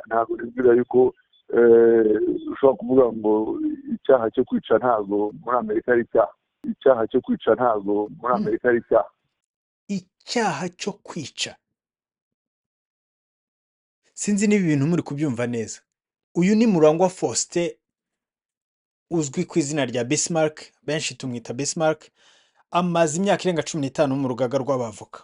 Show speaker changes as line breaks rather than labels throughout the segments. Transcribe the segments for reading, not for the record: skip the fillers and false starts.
Ntabwo nibwira yuko ushobora kuvuga ngo icyaha cyo kwica ntabwo muri Amerika ari icyaha. Icyaha cyo kwica ntabwo muri Amerika ari icyaha.
Icyaha cyo kwica, sinzi niba ibintu muri kubyumva neza. Uyu ni Murangwa Faustin, uzwi ku izina rya Bismarck, benshi tumwita Bismarck. Amaze imyaka irenga 15 mu rugaga rw'abavoka.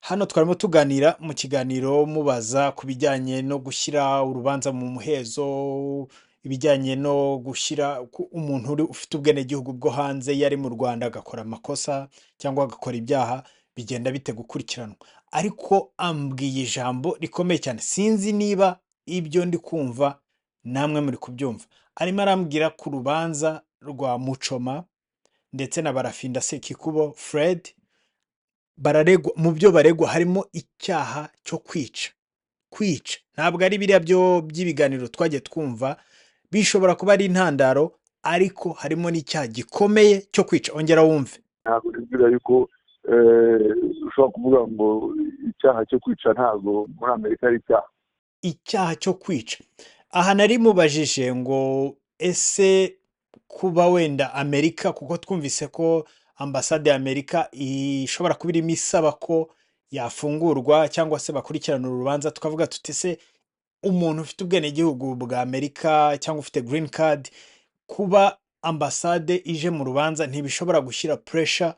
Hano twarimo tuganira mu kiganiro, mubaza ku bijyanye no gushyira urubanza mu muhezo, ibijyanye no gushyira umuntu ufite ubwenegihugu bwo hanze, iyo ari mu Rwanda agakora amakosa cyangwa agakora ibyaha, bigenda bite gukurikiranwa. Ariko ambwiye ijambo rikomeye cyane, sinzi niba ibyo ndi kumva namwe muri kubyumva. Arimo arambwira ku rubanza rwa Mucoma ndetse na Barafinda Sekikubo Fred. Bararegwa, mu byo baregwa harimo icyaha cyo kwica. Kwica ntabwo ari biriya byo by'ibiganiro twagiye twumva, bishobora kuba ari intandaro, ariko harimo n'icyaha gikomeye cyo kwica. Ongera wumve.
Ntabwo nibwira yuko ushobora kuvuga ngo icyaha cyo kwica ntabwo muri Amerika ari icyaha.
Icyaha cyo kwica. Aha nari mubajije ngo ese kuba wenda Amerika, kuko twumvise ko ambasade ya Amerika ishobora kuba irimo isaba ko yafungurwa cyangwa se bakurikirana urubanza, tukavuga tuti se umuntu ufite ubwenegihugu bwa Amerika cyangwa ufite green card, kuba ambasade ije mu rubanza ntibishobora gushyira pressure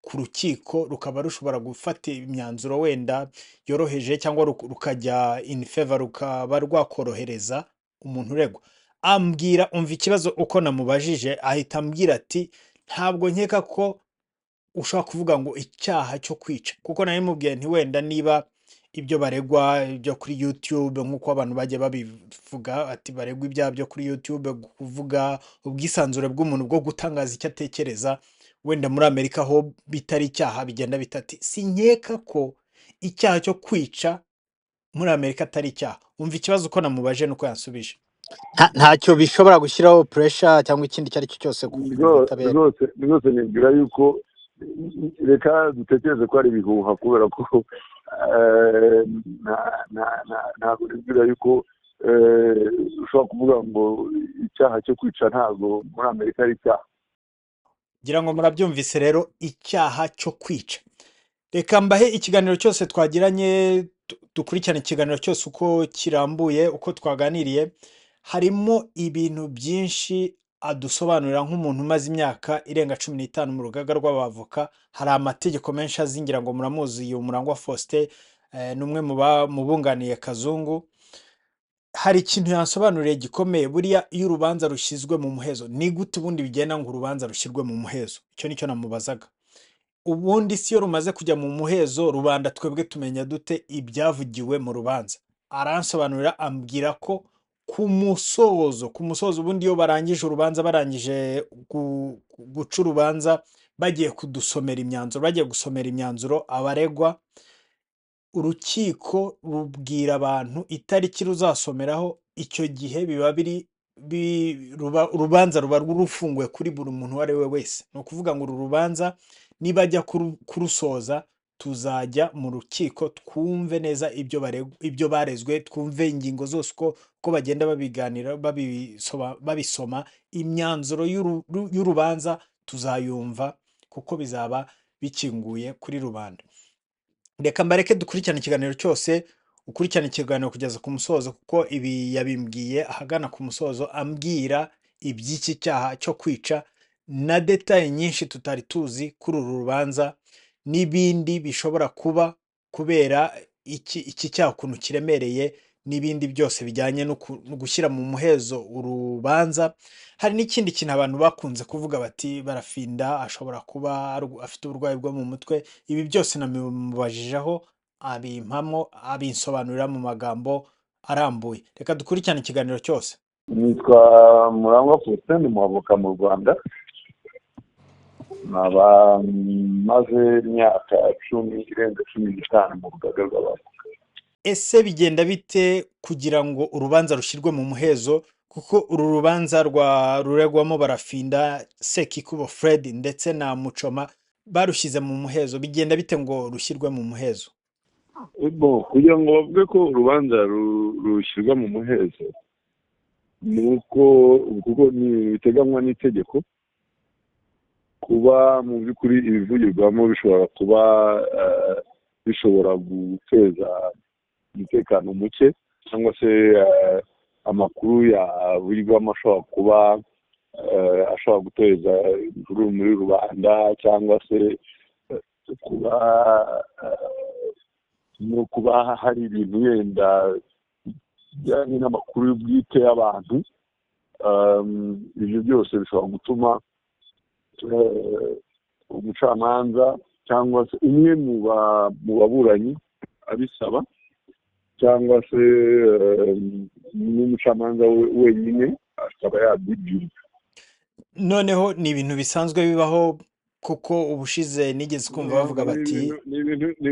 ku rukiko, rukaba rushobora gufata imyanzuro wenda yoroheje cyangwa rukajya in favor, rukaba rwakorohereza umuntu uregwa? Ambwira, umva ikibazo uko namubajije, ahita ambwira ati ntabwo nkeka ko ushobora kuvuga ngo icyaha cyo kwica, kuko nari mubwiye nti wenda niba ibyo baregwa byo kuri YouTube, nk'uko abantu bagiye babivuga ati baregwa ibyaha byo kuri YouTube, kuvuga ubwisanzure bw'umuntu bwo gutangaza icyo atekereza, wenda muri Amerika ho bitari icyaha, bigenda bitati sinkeka ko icyaha cyo kwica muri Amerika atari icyaha. Umva ikibazo uko namubajije nuko yansubije. Ntacyo bishobora gushyiraho pressure cyangwa ikindi icyo ari cyo cyose ku butabera.
Rwose nibwira yuko reka dutekereze ko ari ibihuha, kubera ko ntabwo nibwira yuko ushobora kuvuga ngo icyaha cyo kwica ntabwo muri Amerika ari icyaha.
Ngira ngo murabyumvise rero, icyaha cyo kwica. Reka mbahe ikiganiro cyose twagiranye, dukurikirane ikiganiro cyose uko kirambuye, uko twaganiriye. Harimo ibintu byinshi adusobanurira nk'umuntu umaze imyaka irenga 15 mu rugaga rw'abavoka. Hari amategeko menshi azi, ngira ngo muramuzi uyu Murangwa Faustin, ni umwe mu bunganiye Kazungu. Hari ikintu yansobanuriye gikomeye: buriya iyo urubanza rushyizwe mu muhezo, ni gute ubundi bigenda ngo urubanza rushyirwe mu muhezo? Icyo nicyo namubazaga. Ubundi si iyo rumaze kujya mu muhezo, rubanda twebwe tumenya dute ibyavugiwe mu rubanza? Aransobanurira, ambwira ko ku musozo ubundi iyo barangije urubanza, barangije guca urubanza, bagiye kudusomera imyanzuro, bagiye gusomera imyanzuro abaregwa, urukiko rubwira abantu itariki ruzasomeraho. Icyo gihe biba biri urubanza ruba rufunguye kuri buri muntu uwo ari we wese. Ni ukuvuga ngo uru rubanza nibajya kurusoza, tuzajya mu rukiko twumve neza ibyo barezwe, twumve ingingo zose uko bagenda babiganira, babisoma imyanzuro y'urubanza tuzayumva, kuko bizaba bikinguye kuri rubanda. Reka mbareke dukurikirane ikiganiro cyose, ukurikirane ikiganiro kugeza ku musozo, kuko ibi yabimbwiye ahagana ku musozo, ambwira iby'iki cyaha cyo kwica na détails nyinshi tutari tuzi kuri uru rubanza, n'ibindi bishobora kuba kubera iki cyaha ukuntu kiremereye, n'ibindi byose bijyanye no gushyira mu muhezo urubanza. Hari n'ikindi kintu abantu bakunze kuvuga bati Barafinda ashobora kuba afite uburwayi bwo mu mutwe. Ibi byose nabimubajijeho, abimpamo, abinsobanurira mu magambo arambuye. Reka dukurikirane ikiganiro cyose.
Nitwa Murangwa Faustin, ni umwavoka mu Rwanda, nkaba maze imyaka 10, irenga 15 mu rugaga rw'abavoka.
Ese bigenda bite kugira ngo urubanza rushyirwe mu muhezo? Kuko uru rubanza rwa ruregwamo Barafinda Sekikubo Fred ndetse na Mucoma barushyize mu muhezo, bigenda bite ngo rushyirwe mu muhezo?
Bon, kugira ngo bavuge ko urubanza rushyirwa mu muhezo, ni uko kuko biteganywa n'itegeko, kuba mu by'ukuri ibivugirwamo bishobora kuba bishobora guteza umutekano muke, cyangwa se amakuru yavugirwamo ashobora kuba ashobora guteza imvururu muri rubanda, cyangwa se kuba no kuba hari ibintu wenda bijyanye n'amakuru bwite y'abantu. Ibyo byose bishobora gutuma umucamanza cyangwa se umwe mu baburanyi abisaba, cyangwa se n'umucamanza wenyine akaba yabyibwira.
Noneho ni ibintu bisanzwe bibaho, kuko ubushize nigeze kumva bavuga bati
ni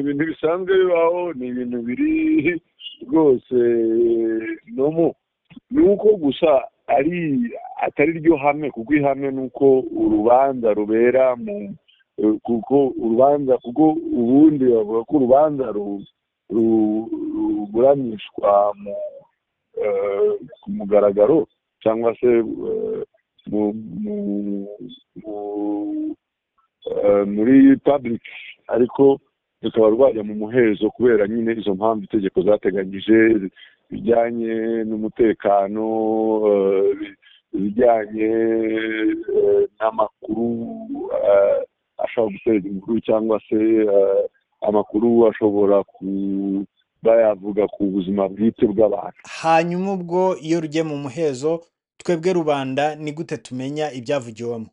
ibintu bisanzwe bibaho, ni ibintu biri rwose nomo, ni uko gusa ari atari ryo hame, kuko ihame ni uko urubanza rubera mu, kuko urubanza, kuko ubundi bavuga ko urubanza ruburanishwa mu ku mugaragaro, cyangwa se muri public, ariko rukaba rwajya mu muhezo kubera nyine izo mpamvu itegeko zateganyije, bijyanye n'umutekano, ibijyanye n'amakuru ashobora guteza inkuru, cyangwa se amakuru ashobora kuba yavuga ku buzima bwite bw'abantu.
Hanyuma ubwo iyo rugiye mu muhezo, twebwe rubanda ni gute tumenya ibyavugiwemo?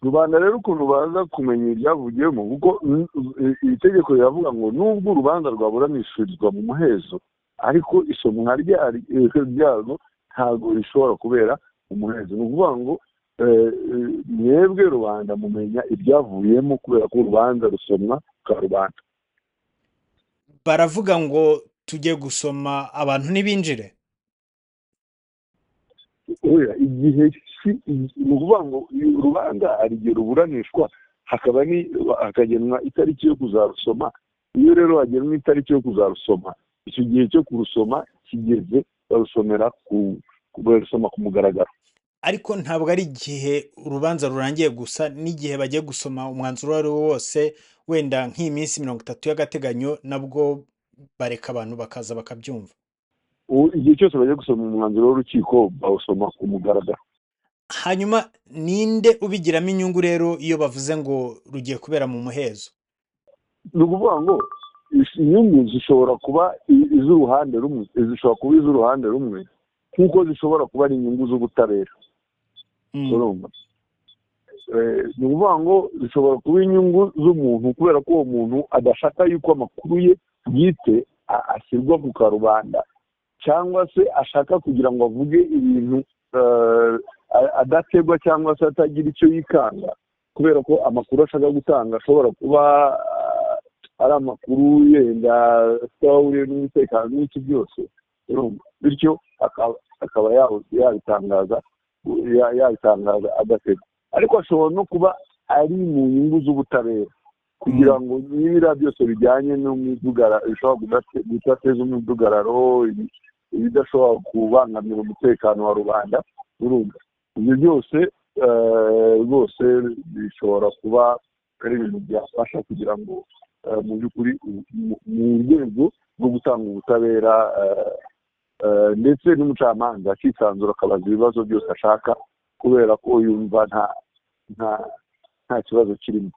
Rubanda rero ukuntu baza kumenya ibyavugiwemo, kuko iri tegeko riravuga ngo nubwo urubanza rwaburanishirizwa mu muhezo, ariko isomwa ryarwo ntabwo rishobora kubera umuhezo. Ni ukuvuga ngo mwebwe rubanda mumenya ibyavuyemo kubera ko urubanza rusomwa ka rubanda.
Baravuga ngo tujye gusoma abantu ntibinjire.
Oya, igihe ni ukuvuga ngo urubanza hari igihe ruburanishwa, hakaba hakagenwa itariki yo kuzarusoma. Iyo rero hagenwa itariki yo kuzarusoma, icyo gihe cyo kurusoma kigeze, barusomera barusoma ku mugaragaro.
Ariko ntabwo ari igihe urubanza rurangiye gusa, n'igihe bagiye gusoma umwanzuro uwo ari wo wose, wenda nk'iyi minsi 30 y'agateganyo, nabwo bareka abantu bakaza bakabyumva.
Igihe cyose bagiye gusoma umwanzuro w'urukiko bawusoma ku mugaragaro.
Hanyuma ninde ubigiramo inyungu rero iyo bavuze ngo rugiye kubera mu muhezo?
Ni ukuvuga ngo inyungu zishobora kuba iz'uruhande rumwe, zishobora kuba iz'uruhande rumwe, nk'uko zishobora kuba ari inyungu z'ubutabera. Urumva? Ni ukuvuga ngo zishobora kuba inyungu z'umuntu kubera ko uwo muntu adashaka yuko amakuru ye bwite ashyirwa ku karubanda, cyangwa se ashaka kugira ngo avuge ibintu adategwa, cyangwa se atagira icyo yikanga, kubera ko amakuru ashaka gutanga ashobora kuba ari amakuru yenda ahuriye n'umutekano n'iki byose. Bityo akaba yabitangaza adategwa. Ariko ashobora no kuba ari mu nyungu z'ubutabera, kugira ngo n'ibiriya byose bijyanye n'umudugararo bishobora gudateza umudugararo, ibidashobora kubangamira umutekano wa rubanda. Urumva, ibyo byose rwose bishobora kuba ari ibintu byafasha kugira ngo mu by'ukuri mu rwego rwo gutanga ubutabera, ndetse n'umucamanza akisanzura akabaza ibibazo byose ashaka, kubera ko yumva nta kibazo kirimo.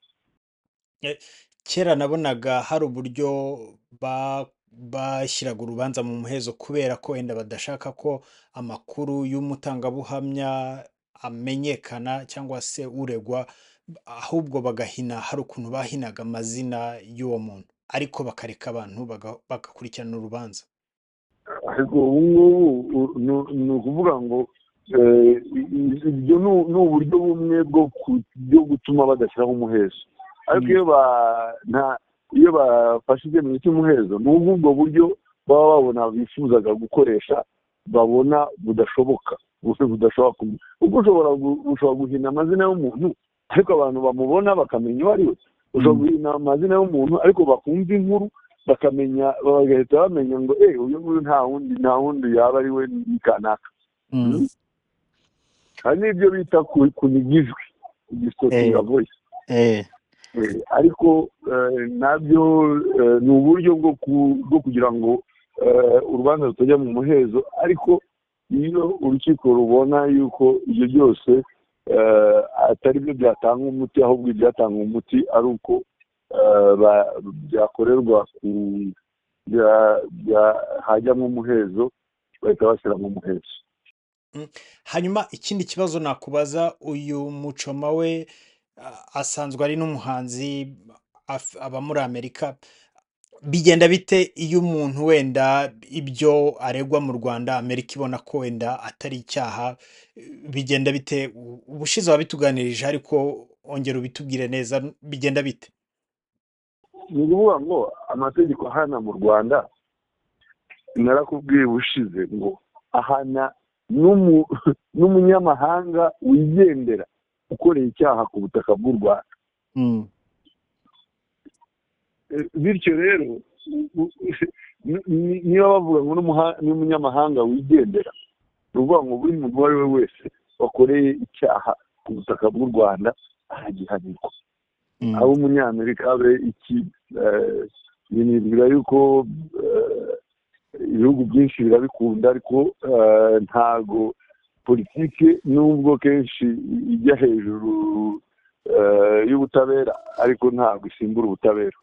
Kera nabonaga hari uburyo bashyiraga urubanza mu muhezo kubera ko wenda badashaka ko amakuru y'umutangabuhamya amenyekana cyangwa se uregwa, ahubwo bagahina, hari ukuntu bahinaga amazina y'uwo muntu, ariko bakareka abantu bagakurikirana urubanza.
Ariko ubu ngubu ni ukuvuga ngo ibyo ni uburyo bumwe bwo gutuma badashyiraho umuhezo. Ariko iyo bafashe icyemezo cy'umuhezo, ni ubwo buryo baba babona bifuzaga gukoresha, babona budashoboka, budashobora kuko ushobora guhina amazina y'umuntu ariko abantu bamubona bakamenya uwo ari we. Ushobora guhina amazina y'umuntu ariko bakumva inkuru, Bakamenya, bagahita bamenya ngo uyu nguyu nta wundi yaba ari we, ni kanaka. Hari n'ibyo bita kuniga ijwi, distortinga voice. Ariko nabyo ni uburyo bwo kugira ngo urubanza rutajya mu muhezo. Ariko iyo urukiko rubona yuko ibyo byose atari byo byatanga umuti, ahubwo ibyatanga umuti ari uko byakorerwa ku hajyamo umuhezo, bahita bashyiramo umuhezo.
Hanyuma ikindi kibazo nakubaza, uyu Muchoma we asanzwe ari n'umuhanzi, aba muri Amerika. Bigenda bite iyo umuntu wenda ibyo aregwa mu Rwanda, Amerika ibona ko wenda atari icyaha? Bigenda bite? Ubushize wabituganirije, ariko ongera ubitubwire neza, bigenda bite?
Ni ukuvuga ngo amategeko ahana mu Rwanda, narakubwiye ubushize ngo ahana n'umunyamahanga wigendera ukoreye icyaha ku butaka bw'u Rwanda. Bityo rero niba bavuga ngo n'umunyamahanga wigendera, ni ukuvuga ngo buri muntu uwo ari we wese wakoreye icyaha ku butaka bw'u Rwanda aragihanirwa, abe umunyamerika, abe iki. Nibwira yuko ibihugu byinshi birabikunda, ariko ntago politiki, nubwo kenshi ijya hejuru y'ubutabera, ariko ntabwo isimbura ubutabera.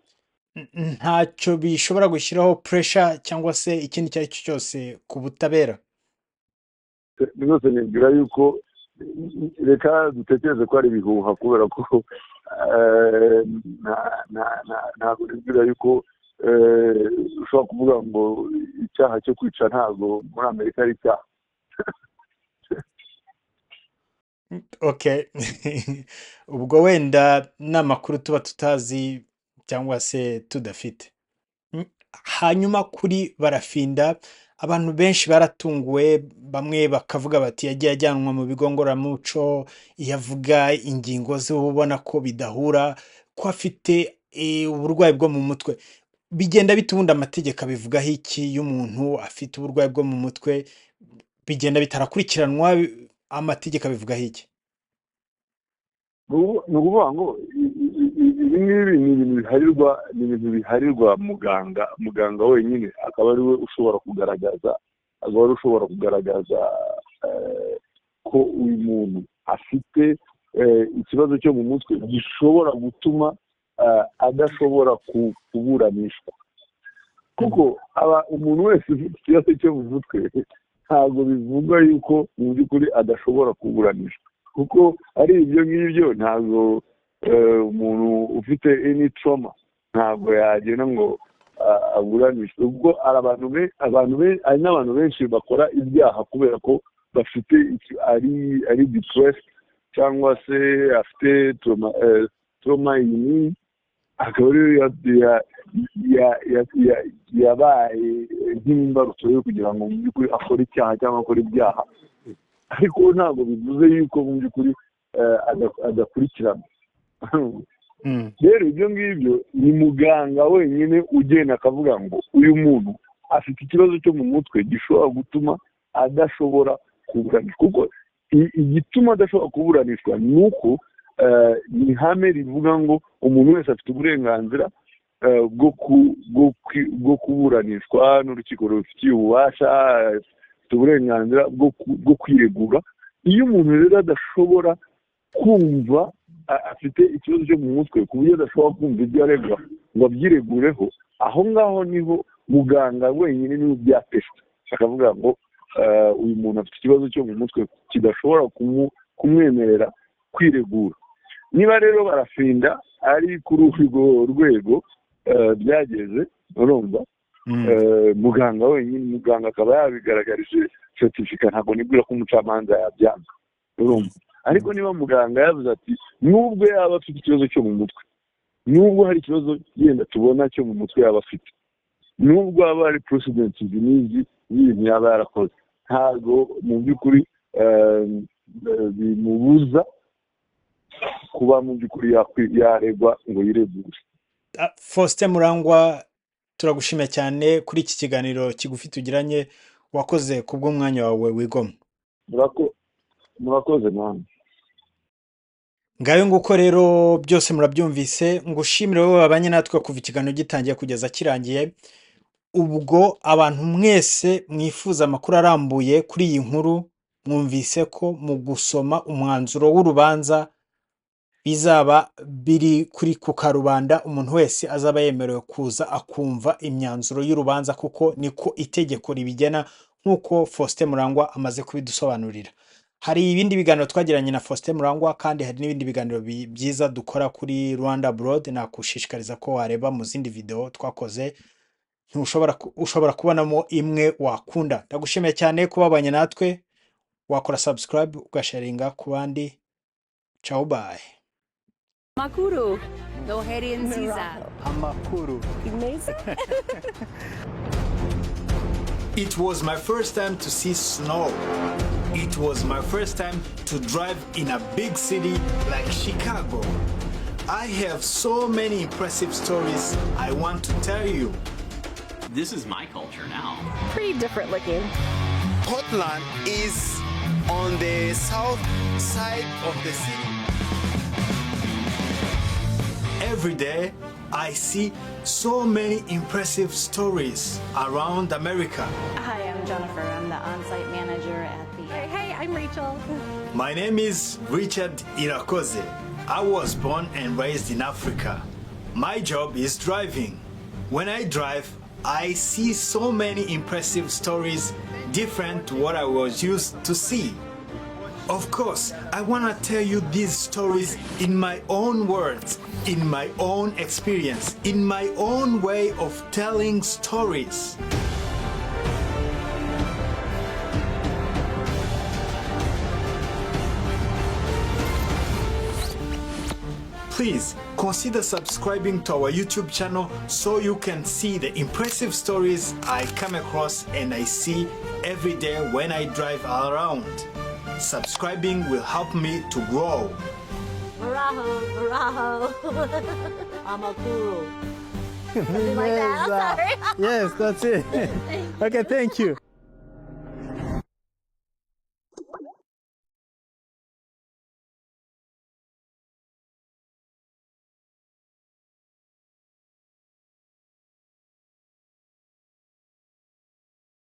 Ntacyo bishobora gushyiraho pressure cyangwa se ikindi icyo ari cyo cyose ku butabera?
Rwose nibwira yuko, reka dutekereze ko ari ibihuha, kubera ko ntabwo nibwira yuko ushobora kuvuga ngo icyaha cyo kwica ntabwo muri Amerika ari icyaha.
Okay, ubwo wenda n'amakuru tuba tutazi cyangwa se tudafite. Hanyuma kuri Barafinda, abantu benshi baratunguwe, bamwe bakavuga bati yagiye ajyanwa mu bigo ngororamuco, iyo avuga ingingo ze uba ubona ko bidahura, ko afite uburwayi bwo mu mutwe. Bigenda bite ubundi? Amategeko abivugaho iki? Iyo umuntu afite uburwayi bwo mu mutwe bigenda bitarakurikiranwa, amategeko abivugaho iki?
Ni ukuvuga ngo ibi ngibi ni ibintu biharirwa muganga, muganga wenyine akaba ari we ushobora kugaragaza ko uyu muntu afite ikibazo cyo mu mutwe gishobora gutuma adashobora kuburanishwa, kuko aba umuntu wese ufite ikibazo cyo mu mutwe ntabwo bivuga yuko mu by'ukuri adashobora kuburanishwa, kuko ari ibyo ngibyo ntabwo umuntu ufite any trauma ntabwo yagenda ngo aburanishwe, ubwo hari abantu, hari n'abantu benshi bakora ibyaha kubera ko bafite ari depressed cyangwa se afite trauma iyi n'iyi, akaba ariyo yabaye nk'imbarutso yo kugira ngo mu by'ukuri akore icyaha cyangwa akore ibyaha, ariko ntabwo bivuze yuko mu by'ukuri adakurikirana. Rero ibyo ngibyo ni muganga wenyine ugenda akavuga ngo uyu muntu afite ikibazo cyo mu mutwe gishobora gutuma adashobora kuburanishwa, kuko igituma adashobora kuburanishwa ni uko ni ihame rivuga ngo umuntu wese afite uburenganzira bwo kuburanishwa n'urukiko rubifitiye ububasha, afite uburenganzira bwo kwiregura. Iyo umuntu rero adashobora kumva, afite ikibazo cyo mu mutwe ku buryo adashobora kumva ibyo aregwa ngo abyiregureho, aho ngaho niho muganga wenyine niwe byatesita akavuga ngo uyu muntu afite ikibazo cyo mu mutwe kidashobora kumwemerera kwiregura. Niba rero Barafinda ari kuri urwo rwego byageze, urumva, muganga wenyine, muganga akaba yabigaragarije certificat, ntabwo nibwira ko umucamanza yabyanga, urumva. Ariko niba muganga yavuze ati nubwo yaba afite ikibazo cyo mu mutwe, nubwo hari ikibazo yenda tubona cyo mu mutwe yaba afite, nubwo haba hari precedents izi n'izi z'ibintu yaba yarakoze, ntabwo mu by'ukuri bimubuza kuba mu by'ukuri yaregwa ngo yiregure.
Faustin Murangwa, Turagushimiye cyane kuri iki kiganiro kigufi tugiranye, wakoze kubw'umwanya wawe wigomwa.
Murakoze namwe.
Ngayo nguko rero, byose murabyumvise. Ngushimire wowe wabanye natwe kuva ikiganiro gitangiye kugeza kirangiye. Ubwo abantu mwese mwifuza amakuru arambuye kuri iyi nkuru, mwumvise ko mu gusoma umwanzuro w'urubanza bizaba biri kuri ku karubanda, umuntu wese azaba yemerewe kuza akumva imyanzuro y'urubanza, kuko niko itegeko ribigena, nk'uko Faustin Murangwa amaze kubidusobanurira. Hari ibindi biganiro twagiranye na Faustin Murangwa, kandi hari n'ibindi biganiro byiza dukora kuri Rwanda Abroad. Nakushishikariza ko wareba mu zindi video twakoze, ntushobora ushobora kubonamo imwe wakunda. Ndagushimiye cyane kuba wabanye natwe, wakora subscribe, ugasharinga ku bandi. Ciao, bye.
Makuru. Noheri nziza.
Amakuru.
Meza.
It was my first time to see snow. It was my first time to drive in a big city like Chicago. I have so many impressive stories I want to tell you.
This is my culture now.
Pretty different looking.
Portland is on the south side of the city.
Every day, I see so many impressive stories around America.
Hi, I'm Jennifer. I'm the on-site manager at the.
Hey, I'm Rachel.
My name is Richard Irakoze. I was born and raised in Africa. My job is driving. When I drive, I see so many impressive stories different to what I was used to see. Of course, I want to tell you these stories in my own words, in my own experience, in my own way of telling stories. Please consider subscribing to our YouTube channel so you can see the impressive stories I come across and I see every day when I drive around. Subscribing will help me to grow.
Muraho, muraho. Amakuru. Something like that. I'm sorry.
Yes, that's it. Okay, thank you.